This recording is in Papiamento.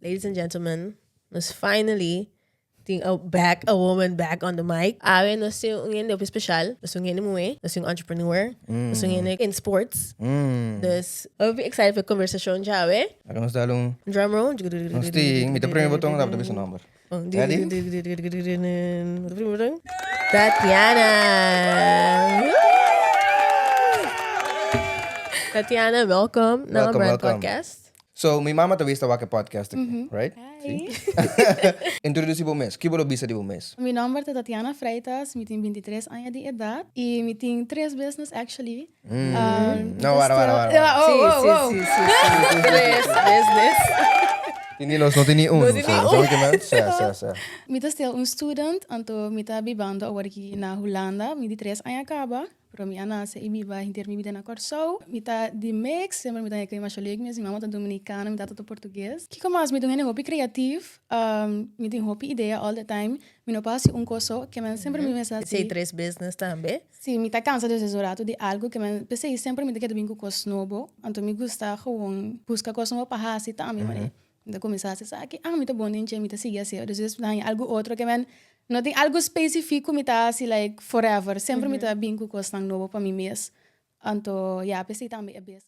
Ladies and gentlemen, nos finally tin a back a woman back on the mic. Awe nos tin un hende hopi special, nos tin un hende muhe, nos tin un entrepreneur, nos tin un hende in sports. Dus hopi excited pa e conversacion djawe. Laga nos dal un. Drum roll. Nos tin, mi ta primi boton, tabata bisa nomber. Ready? Tatiana! Tatiana, welkom na Welkom, Brand welkom. Podcast. So, mi mama ta wista wak e podcast aki, right? Hi. Introduci bo mes. Ki bo lo bisa di bo mes? Mi nomber ta Tatiana Freitas, mi tin 23 aña di edad y mi tin tres business actually. No, wara, wara, wara, wara. Oh, oh, oh. Sí, sí, sí, sí. Tres business. Tin di nos no tin ni uno. No tin ni so, un. sa ke men? Sa, sa, sa. Mi ta still un student, anto mi ta bibando awor aki na Hulanda, mi di 3 aña caba. Pero mi a nase i biba henter mi bida na Kòrsou. Mi ta di mix, semper mi ta hek'e masha leuk mes. Mi mama ta dominikano, mi tata ta portugues. Kiko mas? Mi ta un hende hopi kreatif, mi tin hopi idea all the time. Mi no por hasi un kos so, ke men semper mi mester hasi. Esei tres business tambe. Si, mi ta kansa des un ratu di algu, ke men p'esei semper mi ta keda bin ku kos nobo. Anto mi gusta gewoon buska kos nobo pa hasi tambe, manera Mi ta kuminsá hasi esaki, ah mi ta bon den dje, mi ta sigui hasi. Despues mi ta haña algu otro ke men no tin algu spesifik ku mi ta hasi like forever. Semper mi ta bin ku kosnan nobo pa mi mes. Anto ya, p'esei tambe e bes.